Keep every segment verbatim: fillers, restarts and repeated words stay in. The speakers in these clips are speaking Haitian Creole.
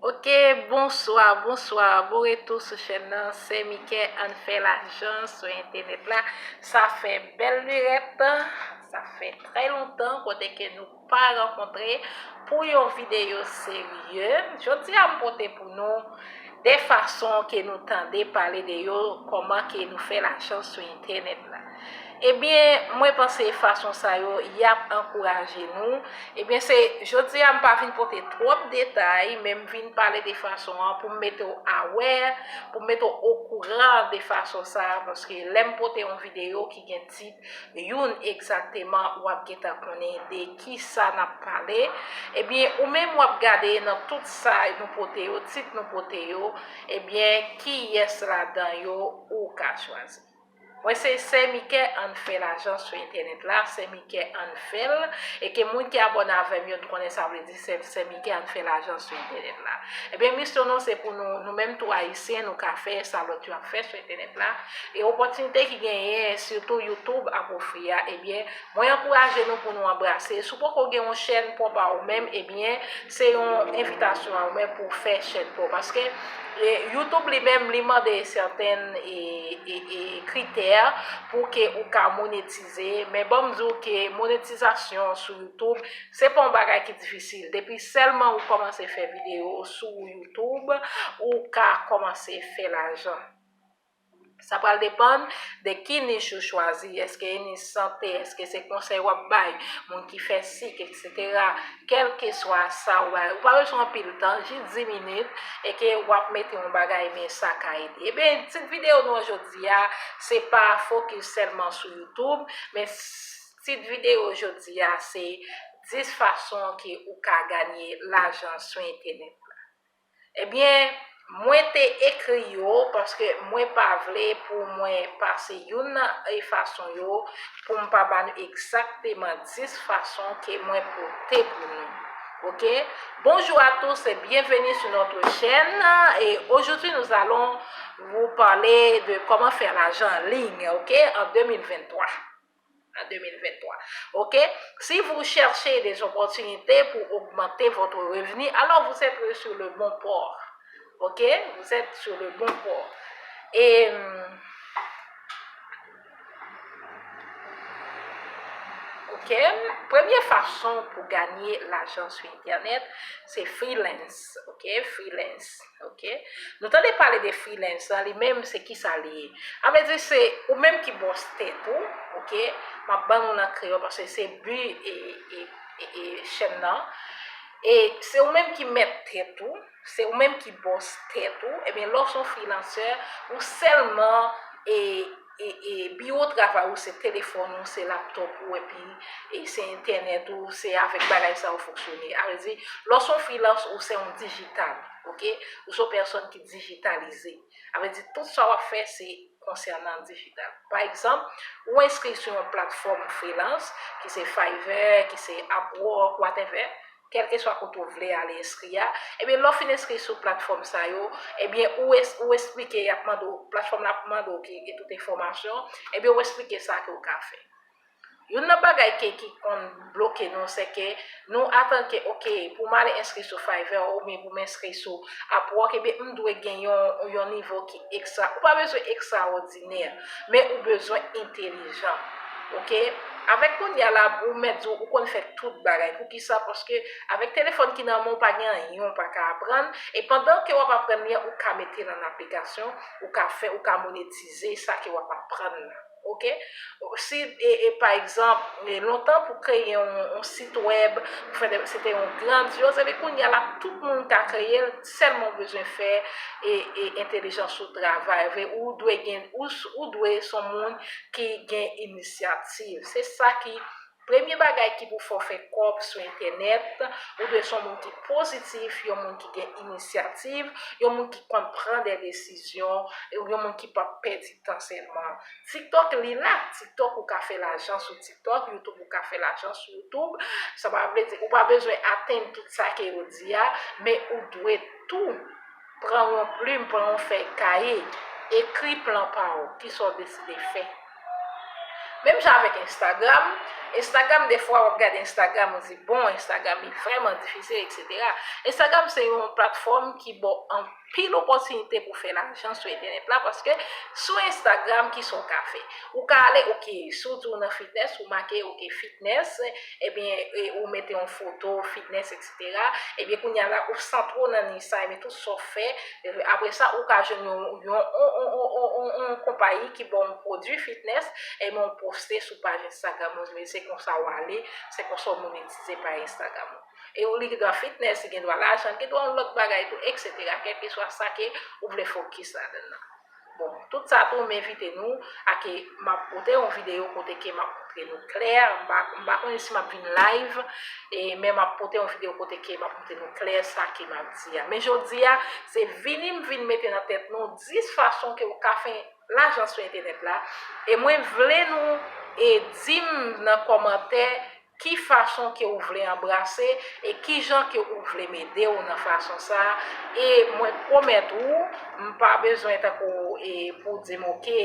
Ok, bonswa, bonswa. Bon retou sou chèn nan. Sè Mikè, ann fè lajan sou entènèt la. Sa fè bèl lirèt. Sa fè trè lontan kote ke nou pa rankontre pou yon videyo serye. Jodi a m pote pou nou de fason ke nou tande pale de yo, kòman ke nou fè lajan sou entènèt la. Ebyen, mwen panse fason sa yo, y ap ankouraje nou. Ebyen, se, jodi a, m pa vin pote twòp detay, men m vin pale de fason an pou m mete w aware, pou m mete w okouran de fason sa a, paske lè m pote yon videyo ki gen tit youn egzakteman, w ap gentan konnen de ki sa n ap pale. Ebyen, ou menm w ap gade nan tout sa nou pote yo, tit nou pote yo, ebyen, kiyès ladan yo ou ka chwazi. Mwen se Sè Mikè, ann fè lajan sou entènèt la, Sè Mikè, ann fè l, e ke moun ki abòne avè m yo, nou konnen sa vle di Sè, Sè Mikè, ann fè lajan sou entènèt la. Ebyen, misyon nou se pou nou, nou menm tou Ayisyen, nou ka fè sa lòt yo ap fè sou entènèt la. E opòtinite ki genyen, sitou YouTube ap ofri a, ebyen, mwen ankouraje nou pou nou anbrase. Si w poko gen yon chèn pwòp a ou menm, ebyen, se yon envitasyon a ou menm pou w fè chèn pwòp. Paske, e, YouTube li menm, li mande sèten, e, e, e, kritè pou ke ou ka monetize. Men ban m di w ke monetizasyon sou YouTube, se pa yon bagay ki difisil. Depi sèlman ou kòmanse fè videyo sou YouTube, ou ka kòmanse fè lajan. Sa pral depann de ki nich ou chwazi. Èske e nich sante? Èske se konsèy w ap bay? Moun ki fè sik, etsetera. Kèlkeswa sa w bay, ou pa bezwen anpil tan, jis dis minit, e ke w ap mete yon bagay, men sa ka ede. Ebyen, tit videyo nou an jodi a, se pa fokis sèlman sou YouTube, men s-, tit videyo jodi a, se dis fason ke ou ka ganye lajan sou entènèt la. Ebyen, mwen te ekri yo paske mwen pa vle pou mwen pase youn nan, e, fason yo pou m pa ba nou egzakteman dis fason ke mwen pote pou nou. Ok? Bonjour à tous et bienvenue sur notre chaîne. Et aujourd'hui, nous allons vous parler de comment faire l'argent en ligne, ok, en deux mille vingt-trois. En deux mille vingt-trois. Ok? Si vous cherchez des opportunités pour augmenter votre revenu, alors vous êtes sur le bon port. Ok? Vous êtes sur le bon port. Et, hum, ok? Premye fason pou ganye lajan sou entènèt, se freelance. Ok? Freelance. Ok? Nou tande pale de freelance la, li menm se kisa li ye? A vle di se ou menm ki bòs tèt ou, ok? M ap ban nou nan kreyòl paske se bi e, e, e, e chèn nan. E se ou menm ki mèt tèt ou, se ou menm ki bòs tèt ou. Ebyen, lè w se yon freelancer, ou sèlman, e, e, e biwo travay ou se telefòn ou, se laptop ou, epi, e se entènèt ou, se avèk bagay sa ou fonksyone. A vle di, lè w se yon freelance, ou se yon dijital, ok? Ou se yon pèsòn ki dijitalize. A vle di, tout sa w ap fè, se konsènan dijital. Pa egzanp, ou enskri sou yon platfòm freelance, ki se Fiverr, ki se Upwork, whatever, kèlkeswa kote w vle ale enskri a, ebyen, lè w fin enskri sou platfòm sa yo, ebyen, ou es-, ou esplike, y ap mande w, platfòm la ap mande w ki, ki tout enfòmasyon, ebyen, ou esplike sa ke w ka fè. Youn nan bagay ke, ki konn bloke nou, se ke nou atann ke, ok, pou m ale enskri sou Fiverr oubyen pou m enskri sou Upwork, ebyen, m dwe gen yon, yon nivo ki ekstra. Ou pa bezwen ekstraòdinè, men ou bezwen entelijan. Ok? Avèk kounye a la, ou mèt di w, ou konn fè tout bagay. Poukisa? Paske avèk telefòn ki nan men w, pa gen anyen w pa ka aprann. E pandan ke w ap aprann li an, ou ka mete l an aplikasyon, ou ka fè, ou ka monetize sa ke w ap aprann nan. Ok? Si, e, e, pa egzanp, e, lontan pou kreye yon, yon sit wèb, pou fè de, se te yon grandyoz, epi kounye a la, tout moun ka kreye l, sèlman w bezwen fè, e, e, entèlijans ou travay. Vle, ou dwe gen, ou, ou dwe se yon moun ki gen inisyativ. Se sa ki premye bagay ki pou fè w fè kòb sou entènèt, ou dwe se yon moun ki pozitif, yon moun ki gen inisyativ, yon moun ki konn pran de desizyon, e yon moun ki p ap pèdi tan sèlman. TikTok, li la. TikTok, ou ka fè lajan sou TikTok. YouTube, ou ka fè lajan sou YouTube. Sa pa vle di, ou pa bezwen atenn tout sa ke yo di a, men ou dwe tou pran yon plim, pran yon fèy kaye, ekri plan pa w, kisa w deside fè. Menm jan avèk Instagram, Instagram, defwa w ap gade Instagram, ou di, bon, Instagram li vrèman difisil, etsetera. Instagram se yon platfòm ki ba w anpil opòtinite pou fè lajan sou entènèt la, paske sou Instagram, kisa w ka fè? Ou ka ale, oke, si w di w nan fitness, ou make, oke, fitness, ebyen, e, ou mete yon foto fitness, etsetera. Ebyen, kounye a la, ou santre w nan niche sa, ebyen, tout sa w fè, apre sa, ou ka jwenn yon, yon, yon, yon konpayi ki ba w yon pwodui fitness, ebyen, ou poste sou paj Instagram ou, se konsa w ale, se konsa w monetize paj Instagram ou. E ou li gen dwa fitness, li gen dwa lajan, li gen dwa yon lòt bagay tou, etsetera. Kèlkeswa sa ke ou vle fokis ladan nan. Bon, tout sa tou, m envite nou a ke m ap pote yon videyo kote ke m ap montre nou klè. M pa, m pa konnen si m ap vin live, e, men m ap pote yon videyo kote ke m ap montre nou klè sa ke m ap di a. Men jodi a, se vini m vin mete nan tèt nou dis fason ke ou ka fè lajan sou entènèt la. E mwen vle nou, e, di m nan kòmantè ki fason ke ou vle anbrase e ki jan ke ou vle m ede w nan fason sa a. E mwen pwomèt ou, m pa bezwen tankou, e, pou di m, oke,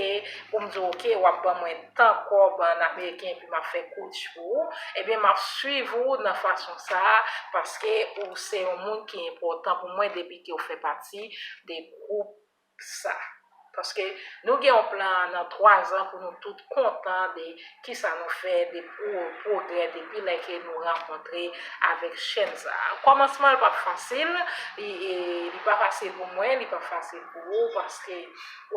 pou m di w, oke, w ap ban mwen tan kòb an ameriken epi m ap fè coach pou ou. Ebyen, m ap swiv ou nan fason sa a, paske ou se yon moun ki enpòtan pou mwen depi ke w fè pati de gwoup sa. Paske nou gen yon plan nan twa zan pou nou tout kontan de kisa nou fè, de pwo-, pwogrè depi lè ke nou rankontre avèk chèn sa a. Kòmansman, li p ap fasil, li, e, li pa fasil pou mwen, li p ap fasil pou ou, paske,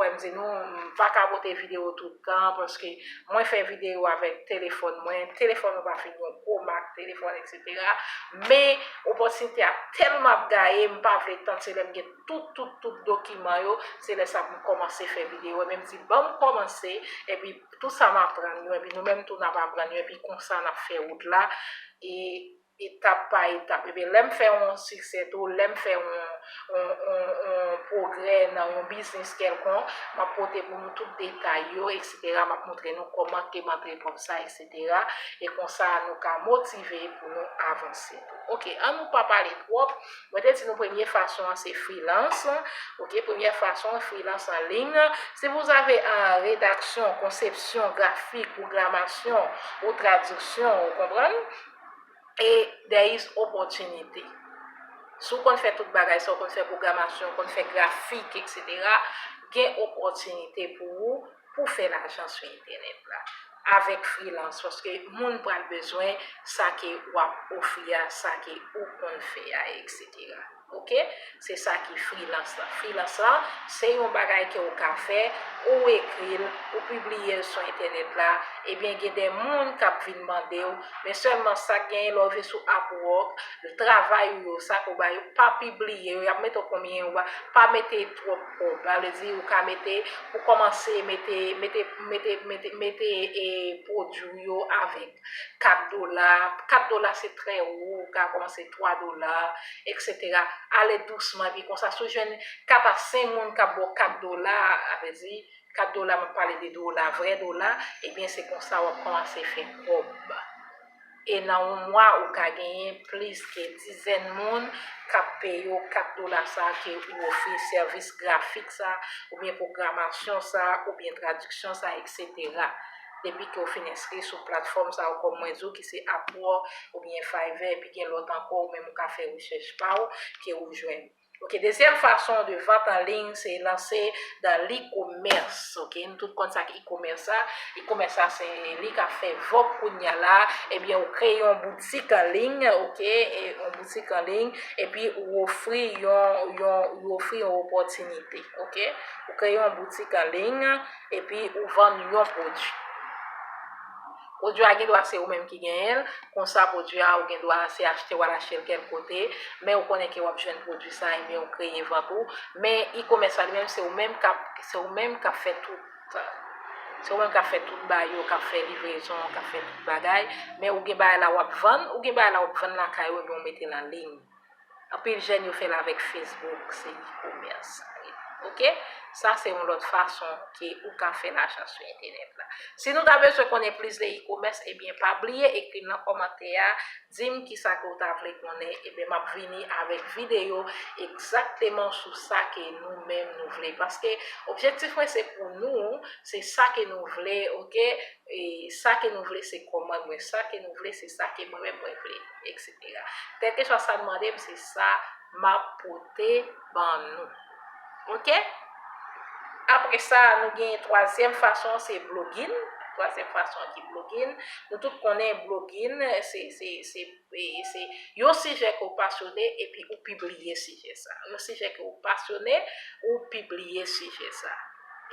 wè, m di nou, m pa ka pote videyo tout tan, paske mwen fè videyo avèk telefòn mwen, telefòn mwen pa fin yon gwo mak telefòn, etsetera. Men, opòtinite a tèlman ap gaye, m pa vle tann, se lè m gen tout, tout, tout dokiman yo, se lè sa pou m kòmanse fè videyo. Men m di, ban m kòmanse, epi tout sa m aprann yo, epi nou menm tou n ap aprann yo, epi konsa n ap fè wout la, e etap pa etap. Epi lè m fè yon siksè tou, lè m fè yon, yon, yon, yon pwogrè nan yon biznis kèlkonk, m ap pote pou nou tout detay yo, etsetera. M ap montre nou kòman ke m antre kòb sa, etsetera. E konsa, nou ka motive pou nou avanse tou. Oke, ann nou pa pale twòp. Mwen te di nou premye fason an se freelance. Oke, premye fason, freelance en ligne. Si vous avez en rédaction, conception graphique, programmation ou traduction, ou konprann? E there is opportunity. Si w konn fè tout bagay sa, w konn fè pwogramasyon, w konn fè grafik, etsetera, gen opòtinite pou ou pou fè lajan sou entènèt la avèk freelance, paske moun pral bezwen sa ke w ap ofri a, sa ke ou konn fè a, etsetera. Oke? Se sa ki freelance la. Freelance la, se yon bagay ke w ka fè, ou ekri l, ou pibliye l sou entènèt la, ebyen, gen de moun k ap vin mande w, men sèlman sa k genyen lè w rive sou Upwork, travay ou yo, sa ke w ba yo, pa pibliye yo, y ap mete w konbyen yo ba, pa mete twòp kòb. Sa vle di, ou ka mete, pou kòmanse, mete, mete, mete, mete, mete, e, pwodui w yo avèk kat dola. Kat dola se trè wo, ou ka kòmanse twa dola, etsetera. Ale dousman, epi konsa, si w jwenn kat a senk moun k ap ba w kat dola, sa vle di, kat dola, m ap pale de dola, vrè dola, ebyen, se konsa w ap kòmanse fè kòb. E nan yon mwa, ou ka genyen plis ke dizèn moun k ap peye w kat dola sa a ke ou ofri sèvis grafik sa a, oubyen pwogramasyon sa a, oubyen tradiksyon sa a, etsetera. Depi ke w fin enskri sou platfòm sa yo, kòm mwen di w, ki se Upwork oubyen Fiverr, epi gen lòt ankò, ou menm ou ka fè rechèch pa w, ke ou jwenn. Oke, dezyèm fason de vente en ligne, se lanse dans l'e-commerce. Oke, nou tout konn sa k e-commerce sa. E-commerce sa, se li k ap fè vòg kounye a la. Ebyen, ou kreye yon boutik en ligne, oke, e yon boutik en ligne, epi ou ofri yon, yon, ou ofri yon opòtinite, oke. Ou kreye yon boutik en ligne, epi ou vann yon pwodui. Pwodui a gen dwa se ou menm ki genyen l, konsa pwodui a ou gen dwa se achte w al achte l kèk kote, men ou konnen ke w ap jwenn pwodui sa, ebyen ou kreye vant ou, men e-commerce la li menm se ou menm k ap, se ou menm k ap fè tout, se ou menm k ap fè tout bagay yo, k ap fè livrezon, k ap fè tout bagay, men ou gen bagay la w ap vann, ou gen bagay la w ap vann lakay ou, ebyen ou mete l an liy. Anpil jèn yo fè l avèk Facebook, se e-commerce sa ye. Ok? Sa se yon lòt fason ke ou ka fè lajan sou entènèt la. Si nou ta bezwen konnen plis de e-commerce, ebyen pa bliye ekri nan kòmantè a, di m kisa ke w ta vle konnen, ebyen m ap vini avèk videyo egzakteman sou sa ke nou menm nou vle. Paske objektif mwen se pou nou, se sa ke nou vle, ok? E sa ke nou vle se kòman mwen, sa ke nou vle se sa ke mwen menm mwen vle, et cetera. Kèlkeswa sa n mande m, se sa m ap pote ban nou. Ok? Apre sa, nou gen twazyèm fason, se blogging. Twazyèm fason ki blogging. Nou tout konnen blogging, se, se, se, e, se yon sijè ke w pasyone epi ou pibliye sijè sa. Yon sijè ke w pasyone, ou pibliye sijè sa.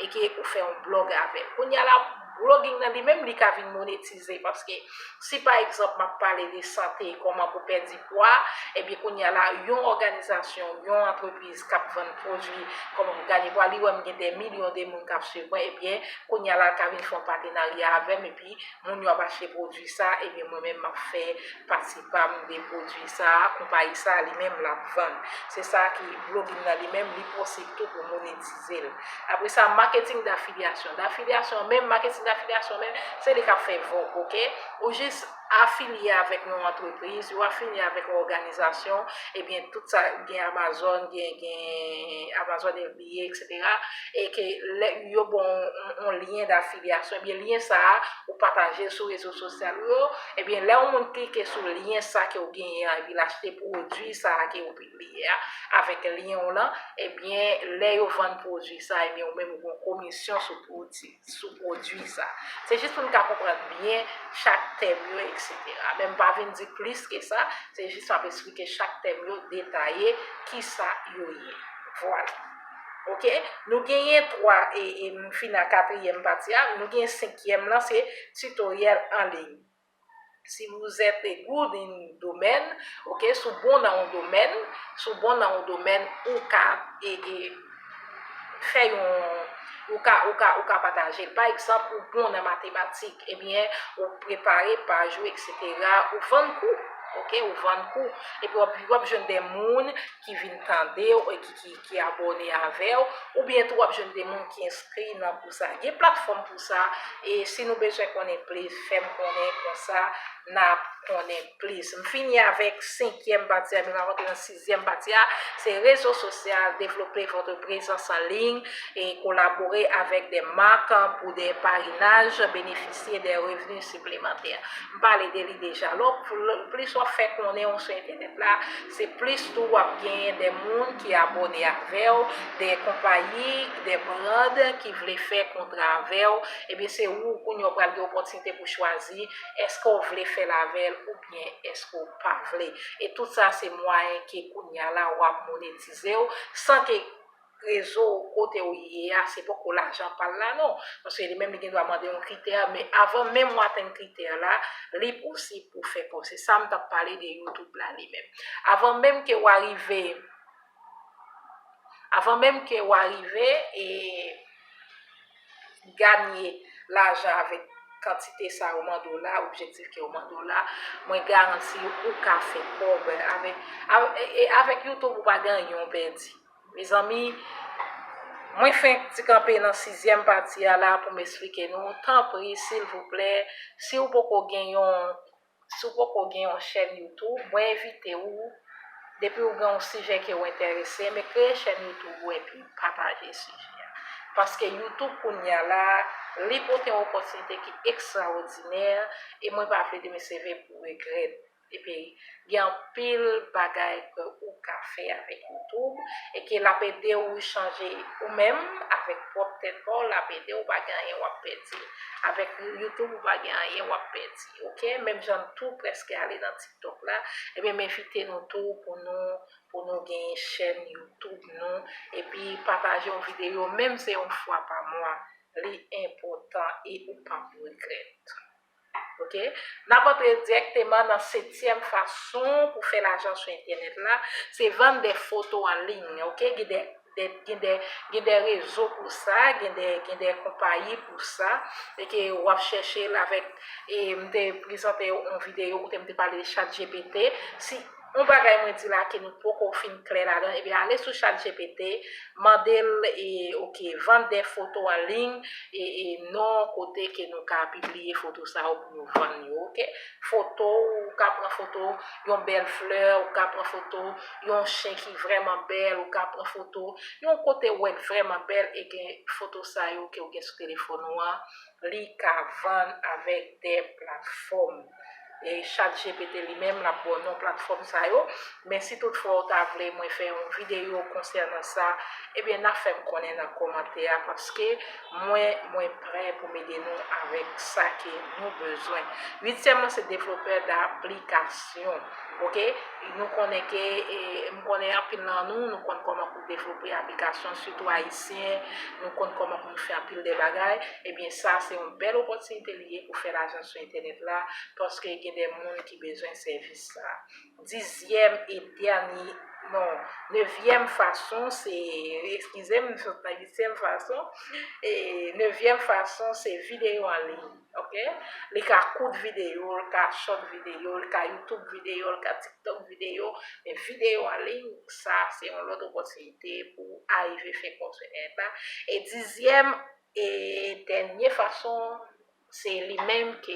E ke ou fè yon blòg avè l. Kounye a la, blogging nan li menm, li ka vin monetize paske si pa egzanp m ap pale de sante, kòman pou pèdi pwa, ebyen kounye a la, yon òganizasyon, yon antrepriz k ap vann pwodui kòman pou gade pwa, li wè m gen dè milyon de moun k ap swiv mwen, ebyen kounye a la, l ka vin fè yon patenarya avè m epi moun yo ap achte pwodui sa, ebyen mwen menm m ap fè pati pa m de pwodui sa, konpayi sa li menm l ap vann. Se sa ki blogging nan li menm, li posib tou pou monetize l. Apre sa, marketing d'affiliation. D'affiliation menm, marketing d'affiliation menm, se li k ap fè vòg, ok? Ou jis afilye avèk yon antrepriz, ou afilye avèk yon òganizasyon, ebyen tout sa, gen Amazon, gen, gen Amazon F B A, et cetera. E ke lè yo ba w yon, yon lyen d'affiliation, ebyen lyen sa a, ou pataje l sou rezo sosyal ou yo, ebyen lè yon moun klike sou lyen sa ke w genyen an, epi l achte pwodui sa a ke w pibliye a, avèk lyen w lan, ebyen lè yo vann pwodui sa, ebyen ou menm ou gen yon komisyon sou pwodui, sou pwodui sa. Se jis pou n ka konprann byen chak tèm yo, et cetera. Men m pa vin di plis ke sa, se jis m ap esplike chak tèm yo detaye kisa yo ye. Vwala. Ok? Nou genyen twa, e, e m fin a katriyèm pati a, nou genyen senkyèm lan, se tutoriel en ligne. Si vous êtes good in domaine, ok, si w bon nan yon domèn, si w bon nan yon domèn, ou ka, e, e, fè yon, ou ka, ou ka, ou ka pataje l. Pa egzanp, ou bon nan matematik, ebyen, ou prepare paj ou, et cetera, ou vann kou, ok, ou vann kou. Epi w ap, w ap jwenn de moun ki vin tande w, e ki, ki, ki abòne avè w, oubyen tou w ap jwenn de moun ki enskri nan kou sa. Gen platfòm pou sa, e si nou bezwen konnen plis, fè m konnen, konsa n ap konnen plis. M fini avèk senkyèm pati a, men m ap antre nan sizyèm pati a, se rezo sosyal, développer votre présence en ligne et collaborer avec des marques pour des parrainages, bénéficier des revenus supplémentaires. M pale de li deja. Lè w, plis w ap fè konnen w sou entènèt la, se plis tou w ap genyen de moun ki abòne avè w, de konpayi, de brand ki vle fè kontra avè w. Ebyen, se ou kounye a w pral gen opòtinite pou chwazi èske w vle fè l avè l oubyen èske w pa vle. E tout sa se mwayen ke kounye a la w ap monetize w san ke rezo kote w ye a, se poko lajan pa l la non. Paske li menm li gen dwa mande yon kritè, men avan menm w atenn kritè la, li posib pou fè kòb. Se sa m t ap pale de YouTube la li menm. Avan menm ke w arive, avan menm ke w arive e ganye lajan avèk kantite sa yo mande w la, objektif ke yo mande w la, mwen garanti w ou ka fè kòb avèk, avèk, e, e avèk YouTube ou pa gen anyen w pèdi. Mezanmi, mwen fenk ti kanpe nan sizyèm pati a la pou m esplike nou. Tanpri, silvouplè, si w poko gen yon, si w poko gen yon chèn YouTube, mwen envite w, depi w gen yon sijè ke w enterese, men kreye chèn YouTube ou epi pataje sijè a. Paske YouTube kounye a la, li pote yon opòtinite ki ekstraòdinè, e mwen pa vle demen se vre pou regrèt. Epi, gen anpil bagay ke ou ka fè avèk YouTube e ke l ap ede w chanje ou menm avèk pwòp tèt pa w, l ap ede w, pa gen anyen w ap pèdi. Avèk YouTube, ou pa gen anyen w ap pèdi, ok? Menm jan n tou prèske ale nan TikTok la, ebyen, m envite nou tou pou nou, pou nou gen chèn YouTube nou, epi pataje yon videyo, menm se yon fwa pa mwa, li enpòtan e ou p ap regrèt. Ok? N ap antre dirèkteman nan setyèm fason pou fè lajan sou entènèt la, se vann de foto an liy, ok? Gen de, de, gen de, gen de rezo pou sa, gen de, gen de konpayi pou sa, e ke w ap chèche l avèk, e m te prezante yon videyo kote m te pale de ChatGPT. Si Yon bagay mwen di la ke nou poko fin klè ladan, ebyen ale sou ChatGPT, mande l, e, oke, vann de foto an liy, e, e non kote ke nou ka pibliye foto sa yo pou nou vann yo, oke? Foto, ou ka pran foto yon bèl flè, ou ka pran foto yon chen ki vrèman bèl, ou ka pran foto yon kote ou wè l vrèman bèl, e gen foto sa yo ke ou gen sou telefòn ou an, li ka vann avèk de platfòm. E ChatGPT li menm, l ap ba w non platfòm sa yo. Men si toutfwa ou ta vle mwen fè yon videyo konsènan sa, ebyen, n a fè m konnen nan kòmantè a, paske mwen, mwen prè pou m ede nou avèk sa ke nou bezwen. Uityèm nan, se devlopè daplikasyon. Oke? Nou konnen ke, e, m konnen anpil nan nou, nou konn kòman pou devlope aplikasyon, sitou ayisyen, nou konn kòman pou nou fè anpil de bagay. Ebyen, sa se yon bèl opòtinite li ye pou fè lajan sou entènèt la, paske gen de moun ki bezwen sèvis sa. Dizyèm e dènye, non, nevyèm fason, se, eskize m, m sot nan uityèm fason. E nevyèm fason, se videyo an liy, oke? Li ka kout videyo, li ka short videyo, li ka YouTube videyo, li ka TikTok videyo, men videyo an liy, sa, se yon lòt opòtinite pou arive fè kòb sou entènèt la. E dizyèm e dènye fason, se li menm ke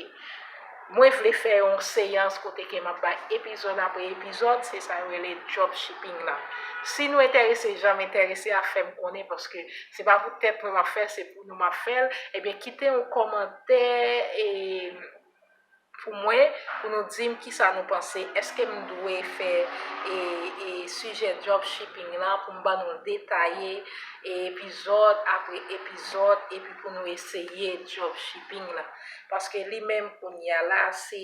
mwen vle fè yon seyans kote ke m ap bay epizòd apre epizòd, se sa yo rele dropshipping la. Si nou enterese, jan m enterese a, fè m konnen, paske se pa pou tèt mwen m ap fè, se pou nou m ap fè l. Ebyen, kite yon kòmantè, e, pou mwen, pou nou di m kisa nou panse. Èske m dwe fè, e, e, sijè dropshipping la pou m ban nou l detaye, e, epizòd apre epizòd, epi pou nou eseye dropshipping la? Paske li menm kounye a la, se,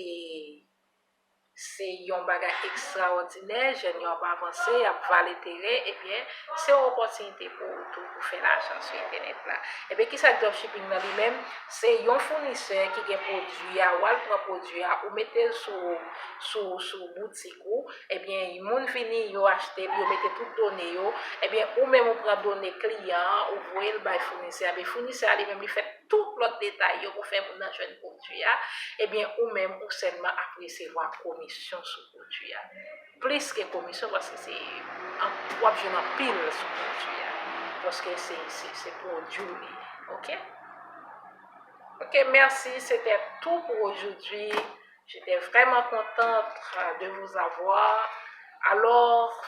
se yon bagay ekstraòdinè, jèn yo ap avanse, y ap vale teren, ebyen, se yon opòtinite pou ou tou pou fè lajan sou entènèt la. Ebyen, kisa k dropshipping nan li menm? Se yon founisè ki gen pwodui a, w al pran pwodui a, ou mete l sou, sou, sou boutik ou, ebyen, moun vini, yo achte l, yo mete tout done yo, ebyen, ou menm ou pran done kliyan an, ou voye l bay founisè a, ebyen, founisè a li menm, li fè tout lòt detay yo pou fè moun nan jwenn pwodui a, ebyen, ou menm, ou sèlman ap resevwa komisyon sou pwodui a. Plis ke komisyon, paske se, an, w ap jwenn anpil sou pwodui a. Paske se, se, se pwodui w li ye. Oke? Ok, merci, c'était tout pour aujourd'hui. J'étais vraiment contente, euh, de vous avoir. Alors,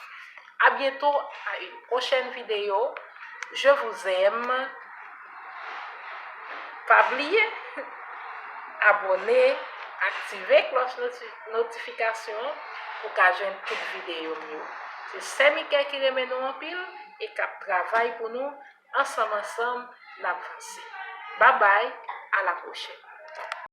à bientôt à une prochaine vidéo. Je vous aime. Pa bliye abòne, aktive klòch noti-, notifikasyon pou ka jwenn tout videyo m yo. Se Sè Mikè ki renmen nou anpil e k ap travay pou nou. Ansanm, ansanm, n ap vanse. Babay, a la pwochèn.